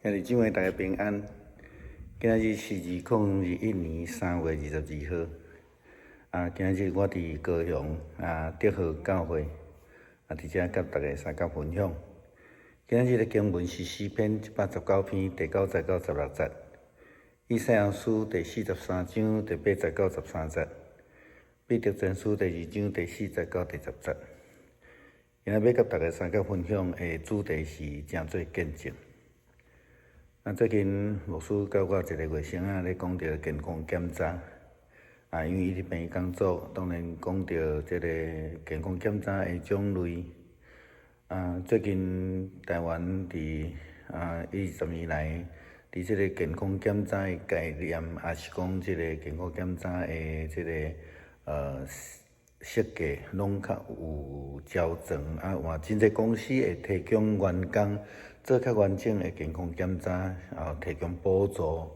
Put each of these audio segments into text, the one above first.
兄弟姊妹，大家平安。今仔日是2021年3月22號。今仔日我佇高雄德和教會佇遮佮大家相佮分享。今仔日的經文是詩篇119篇第9節到16節，以賽亞書第43章第8節到13節，彼得前書第2章第4節到第10節。今仔日欲佮大家相佮分享的主題是成做見證。最近牧師佮我一个外甥仔咧講著健康檢查，因為伊佇病院工作，當然講著這个健康檢查的種類。最近台灣佇20年來，佇這个健康檢查的概念，抑是講這个健康檢查的這个設計，攏較有調整，換真濟公司會提供員工做較完整的健康檢查，提供補助。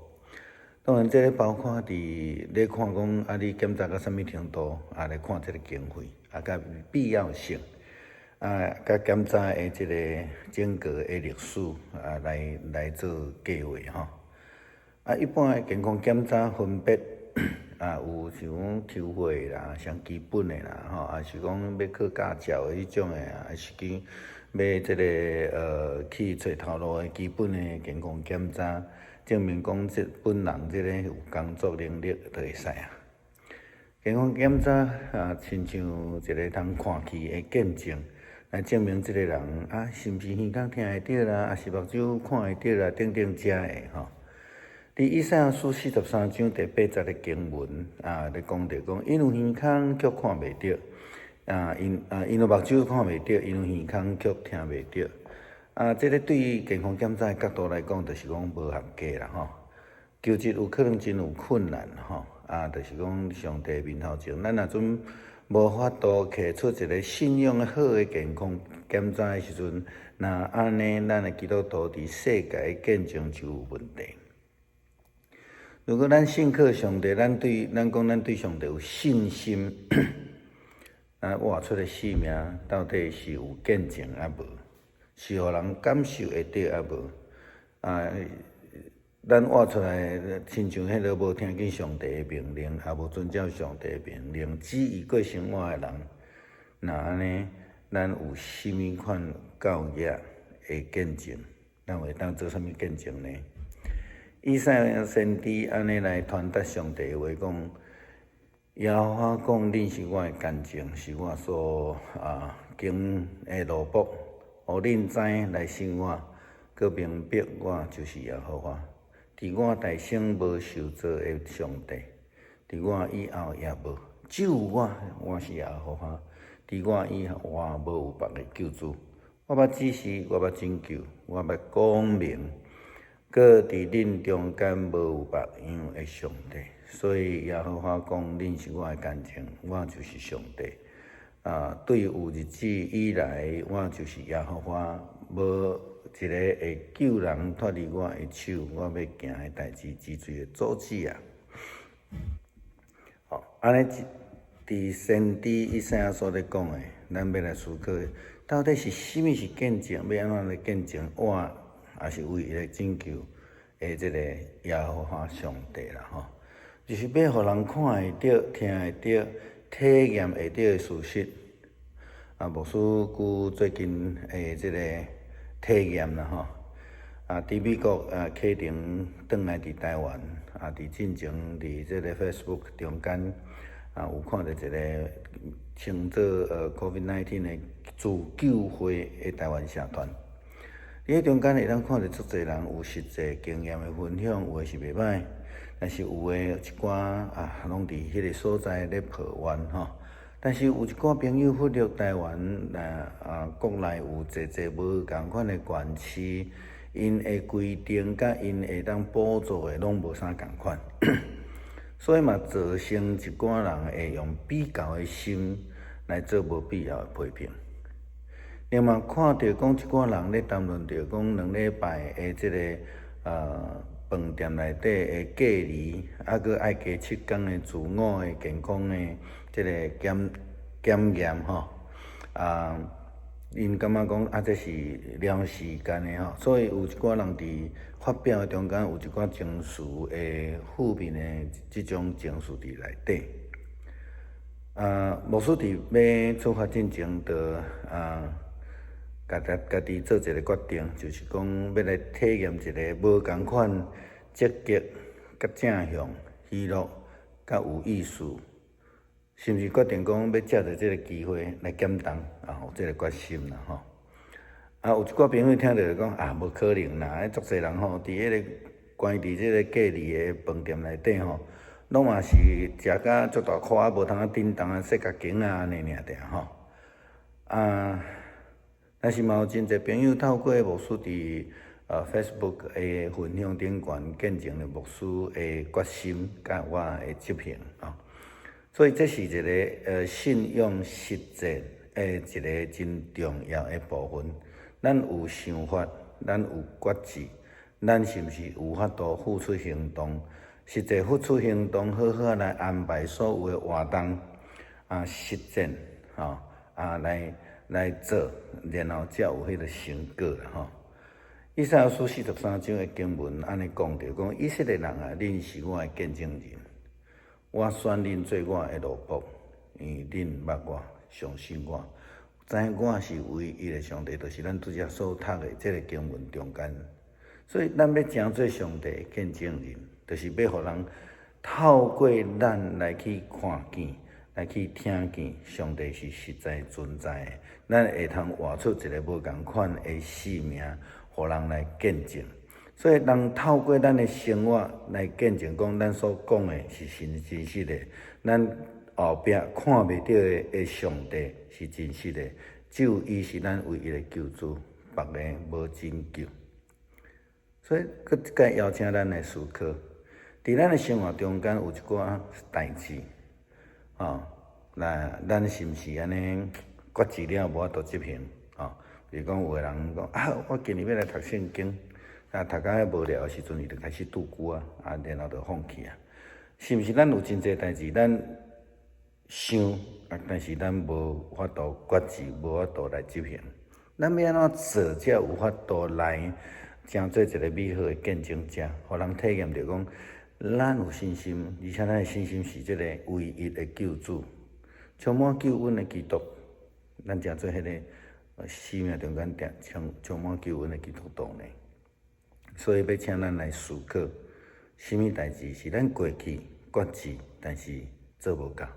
當然，這个包括佇咧看講，你檢查到啥物程度，來看這个經費，佮必要性，佮檢查的這个整個的歷史，來做計劃吼。一般的健康檢查分別，有像講抽血啦，上基本的啦，吼，抑是講欲考駕照的彼種的，抑是講欲這个去揣頭路的基本的健康檢查，證明講這本人這个有工作能力就會使啊。健康檢查親像一个通看去的見證，來證明這个人是毋是耳孔聽會著啦，抑是目睭看會著啦，等等遮的吼。佇以賽亞書43章第8節的經文咧講著講，𪜶有耳孔卻看袂著，𪜶有目睭看袂著，𪜶有耳孔卻聽袂著。這个對於健康檢查的角度來講，就是講無合格啦吼。求職有可能真有困難吼，就是講上帝面頭前，咱若陣無法度提出一个信用好的健康檢查的時陣，若按呢，咱的基督徒佇世界的見證就有問題。如果咱信靠上帝，咱對咱講咱對上帝有信心，活出的生命到底是有見證抑無？是予人感受會著抑無？咱活出來親像彼个無聽見上帝的命令，也無遵照上帝的命令，旨意過生活的人，若按呢，咱有啥物款教額的見證？咱會當做啥物見證呢？以賽亞先知按呢來傳達上帝的話講，耶和華講：恁是我的見證，是我所揀的奴僕，予恁知來信我，閣明白我就是耶和華。佇我大先無受造的上帝，佇我以後也無，只有我，我是耶和華。佇我以外無有別个救主。我捌指示，我捌拯救，我捌講明。閣佇恁中間無有別樣的上帝，所以耶和華講：恁是我的見證，我就是上帝。對有日子以來，我就是耶和華，無一个會救人脫離我的手。我欲行的代誌，只做會阻止啊！好，按呢，佇先知以賽亞所咧講的，咱欲來思考，到底是啥物是見證？欲按怎來見證我？抑是唯一的拯救的這个耶和華上帝啦吼，就是欲予人看會著、聽會著、體驗會著的事實。牧師閣最近的這个體驗啦吼，佇美國啟程轉來佇台灣，佇進前佇這个 Facebook 中間有看著一个稱做COVID-19 的自救會的台灣社團。佇彼中間會當看著足濟人有實際經驗的分享，有的是袂䆀，但是有的一寡攏佇彼个所在咧抱怨吼。但是有一寡朋友忽略台灣國內有濟濟無仝款的縣市，𪜶的規定佮𪜶會當補助的攏無啥仝款，所以嘛造成一寡人會用比較的心來做無必要的批評。另外看著講一寡人咧談論著講2禮拜的這个飯店內底的隔離，閣愛加7工的自我的健康的這个檢驗吼， 𪜶感覺講啊，這是了時間的吼，所以有一寡人佇發表的中間有一寡情緒的負面的這種情緒佇內底。啊，牧師佇欲出發進前，就啊，家己家己做一個決定，就是講欲來體驗一個無仝款積極、佮正向、娛樂、佮有意思。是毋是決定講欲藉著這個機會來減重啊？有這個決心啦吼。啊，有一寡朋友聽著就講啊，無可能啦！彼足濟人吼，佇彼個關佇這個隔離的飯店內底吼，攏嘛是食甲足大箍仔，無通啊振動啊，洗較緊啊，按呢爾爾吼。啊，但是嘛有真濟朋友透過牧師佇Facebook 的分享頂懸，見證了牧師的決心佮我的執行吼。所以這是一個信仰實踐的一個真重要的部分。咱有想法，咱有決志，咱是毋是有法度付出行動？實際付出行動，好好來安排所有的活動啊，實踐吼啊，來來做，然後才有彼個成果啦吼。以賽亞書43章的經文按呢講著，講以色列人啊，恁是我的見證人。我選恁做我的奴僕，因為恁捌我，相信我，知影我是唯一的上帝，就是咱拄才所讀的這個經文中間。所以，咱欲成做上帝的見證人，就是欲予人透過咱來去看見，來去聽見，上帝是實在存在的。咱會通活出一個無仝款的生命，予人來見證。所以，人透過咱的生活來見證，講咱所講的是真真實的。咱後壁看袂著的的上帝是真實的，只有伊是咱唯一的救主，別个無拯救。所以，閣一擺邀請咱來思考，佇咱的生活中間有一寡代誌，吼，那咱是毋是按呢決志了無法度執行？吼，比如講有的人講啊，我今年欲來讀聖經。啊，讀甲遐無聊的時陣，伊就開始拄龜仔，啊，然後就放棄啊。是毋是咱有真濟代誌，咱想，啊，但是咱無法度決志，無法度來執行。咱欲按怎做，才有法度來成做一個美好的見證者，予人體驗著講，咱有信心，而且咱的信心是這个唯一的救主，充滿救恩的基督。咱成做彼个生命中間定充充滿救恩的基督徒呢？所以欲請咱來思考，啥物代誌是咱過去決志，但是做無到，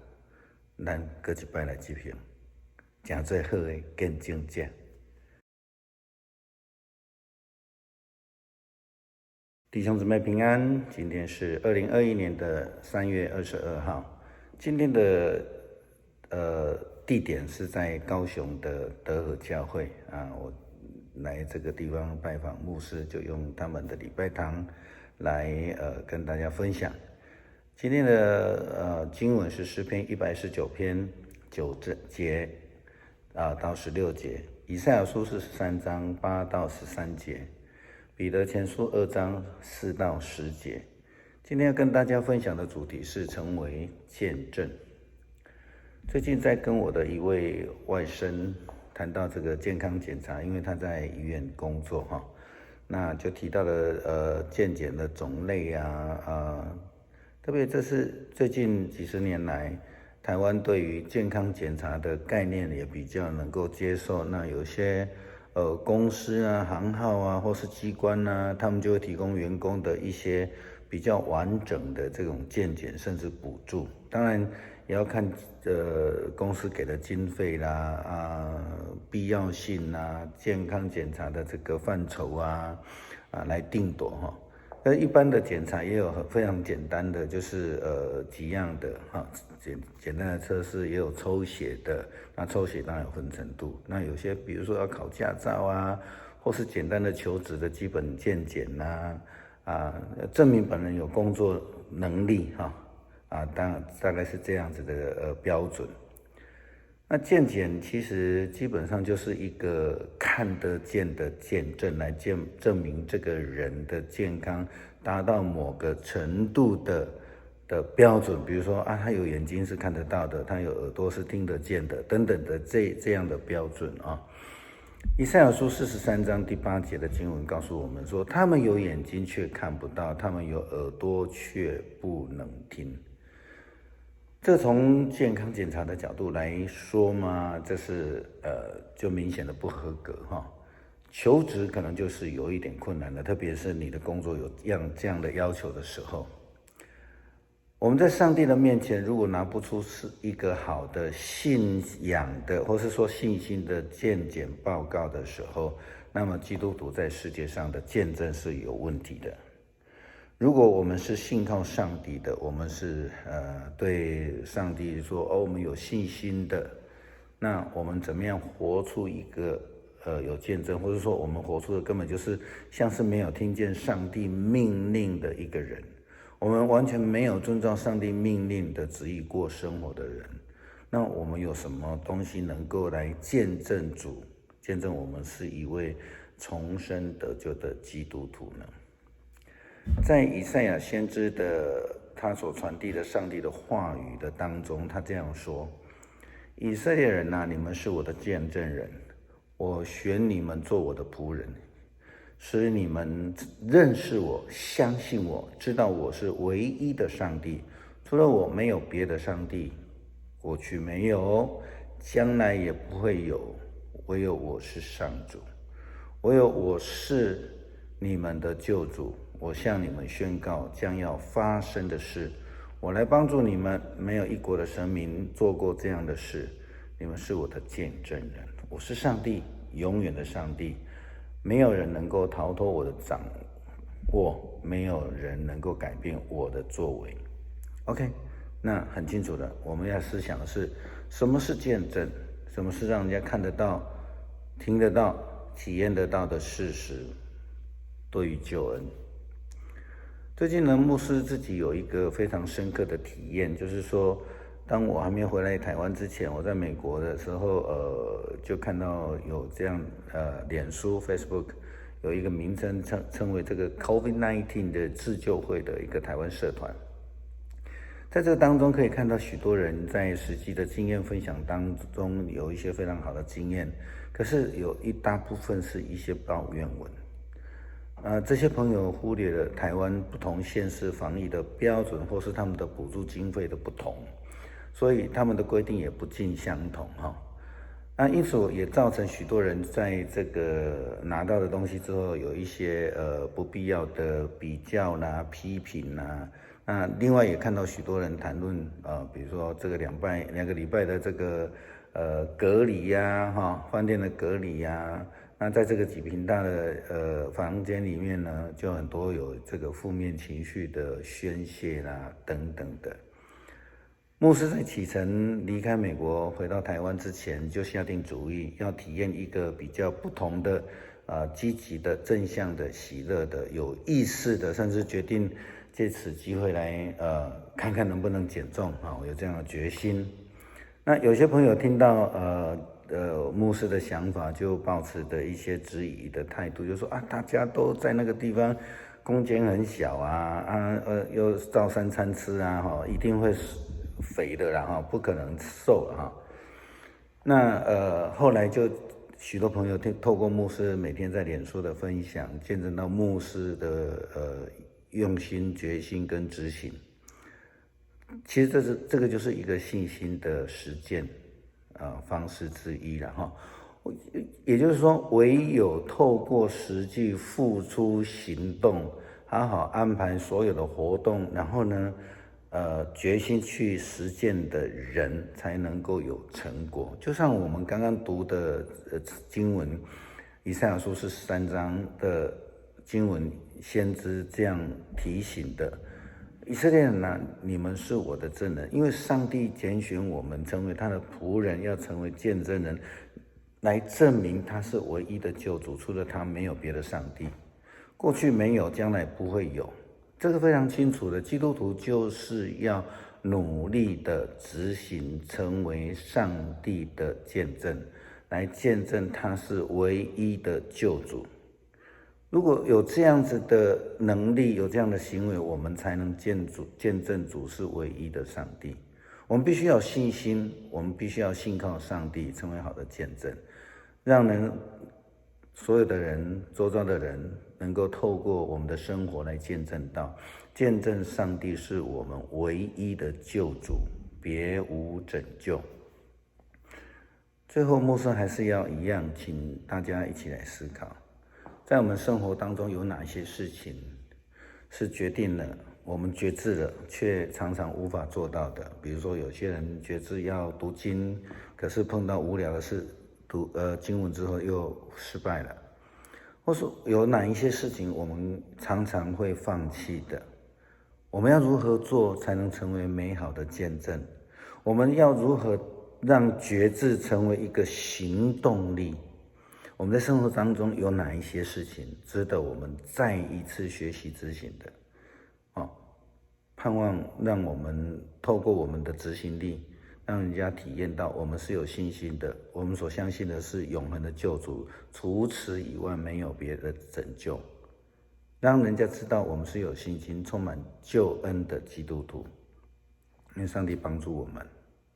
咱閣一擺來執行，成做好的見證者。弟兄姊妹平安，今天是2021年的3月22號。今天的地點是在高雄的德和教會啊，我來這個地方拜訪牧師，就用他們的禮拜堂來跟大家分享。今天的經文是詩篇119篇9節啊到16節，以賽亞書43章8到13節，彼得前書2章4到10節。今天要跟大家分享的主題是成為見證。最近在跟我的一位外甥談到這個健康檢查，因為他在醫院工作哈，那就提到了健檢的種類啊啊，特別這是最近幾十年來，台灣對於健康檢查的概念也比較能夠接受。那有些公司啊、行號啊，或是機關啊，他們就會提供員工的一些比較完整的這種健檢，甚至補助。當然也要看公司給的經費啦、啊必要性啊、健康檢查的這個範疇啊啊來定奪哈。那一般的檢查也有非常簡單的，就是幾樣的哈，簡簡單的測試，也有抽血的。那抽血當然有分程度。那有些比如說要考駕照啊，或是簡單的求職的基本健檢吶，啊，證明本人有工作能力哈，啊，當大概是這樣子的標準。那健檢其實基本上就是一個看得見的見證，來見證明這個人的健康達到某個程度的標準，比如說啊，他有眼睛是看得到的，他有耳朵是聽得見的，等等的這樣的標準啊。以賽亞書43章第8節的經文告訴我們說：他們有眼睛卻看不到，他們有耳朵卻不能聽。這從健康檢查的角度來說嘛，這是就明顯的不合格哈。求職可能就是有一點困難的，特別是你的工作有這樣的要求的時候。我們在上帝的面前，如果拿不出是一個好的信仰的，或是說信心的健檢報告的時候，那麼基督徒在世界上的見證是有問題的。如果我們是信靠上帝的，我們是對上帝說哦，我們有信心的，那我們怎麼樣活出一個有見證，或者說我們活出的根本就是像是沒有聽見上帝命令的一個人。我們完全沒有遵照上帝命令的旨意過生活的人，那我們有什麼東西能夠來見證主，見證我們是一位重生得救的基督徒呢？在以賽亞先知的他所傳遞的上帝的話語的當中，他這樣說：以色列人哪，你們是我的見證人，我選你們做我的僕人，使你們認識我，相信我，知道我是唯一的上帝，除了我沒有別的上帝。過去沒有，將來也不會有，唯有我是上主，唯有我是你們的救主。我向你們宣告將要發生的事，我來幫助你們。沒有一國的神明做過這樣的事。你們是我的見證人，我是上帝，永遠的上帝。沒有人能夠逃脫我的掌握，沒有人能夠改變我的作為。OK，那很清楚的，我們要思想的是，什麼是見證？什麼是讓人家看得到、聽得到、體驗得到的事實？對於救恩。最近呢，牧師自己有一個非常深刻的體驗，就是說，當我還沒回來台灣之前，我在美國的時候，就看到有這樣，臉書 Facebook 有一個名稱稱為這個 COVID-19 的自救會的一個台灣社團，在這個當中可以看到許多人在實際的經驗分享當中有一些非常好的經驗，可是有一大部分是一些抱怨文。這些朋友忽略了台灣不同縣市防疫的標準，或是他們的補助經費的不同，所以他們的規定也不盡相同哈。那因此也造成許多人在這個拿到的東西之後，有一些不必要的比較啦、批評啦。那另外也看到許多人談論比如說這個2個禮拜的這個隔離呀，哈，飯店的隔離呀。那在這個幾坪大的房間裡面呢，就很多有這個負面情緒的宣洩啦，等等的。牧師在啟程離開美國回到台灣之前，就下定主意要體驗一個比較不同的、積極的、正向的、喜樂的、有意識的，甚至決定借此機會來看看能不能減重啊，我有這樣的決心。那有些朋友聽到牧師的想法，就抱持的一些質疑的態度，就說啊，大家都在那個地方，空間很小啊，又照三餐吃啊，哈，一定會肥的啦，哈，不可能瘦哈。那後來就許多朋友透過牧師每天在臉書的分享，見證到牧師的用心、決心跟執行。其實這個就是一個信心的實踐方式之一了哈。也就是說，唯有透過實際付出行動，好好安排所有的活動，然後呢，決心去實踐的人，才能夠有成果。就像我們剛剛讀的經文，以賽亞書43章的經文，先知這樣提醒的。以色列人哪，你們是我的證人，因為上帝揀選我們成為他的僕人，要成為見證人，來證明他是唯一的救主，除了他沒有別的上帝。過去沒有，將來不會有，這個非常清楚的。基督徒就是要努力的執行，成為上帝的見證，來見證他是唯一的救主。如果有這樣子的能力，有這樣的行為，我們才能見證主是唯一的上帝。我們必須要信心，我們必須要信靠上帝，成為好的見證，讓人所有的人，周遭的人，能夠透過我們的生活來見證到，見證上帝是我們唯一的救主，別無拯救。最後，牧師還是要一樣，請大家一起來思考，在我們生活當中有哪些事情是決定了我們決志了，卻常常無法做到的？比如說，有些人決志要讀經，可是碰到無聊的事，讀經文之後又失敗了。或是有哪一些事情我們常常會放棄的？我們要如何做才能成為美好的見證？我們要如何讓決志成為一個行動力？我們在生活當中有哪一些事情值得我們再一次學習執行的？哦，盼望讓我們透過我們的執行力，讓人家體驗到我們是有信心的，我們所相信的是永恆的救主，除此以外沒有別的拯救。讓人家知道我們是有信心、充滿救恩的基督徒。願上帝幫助我們。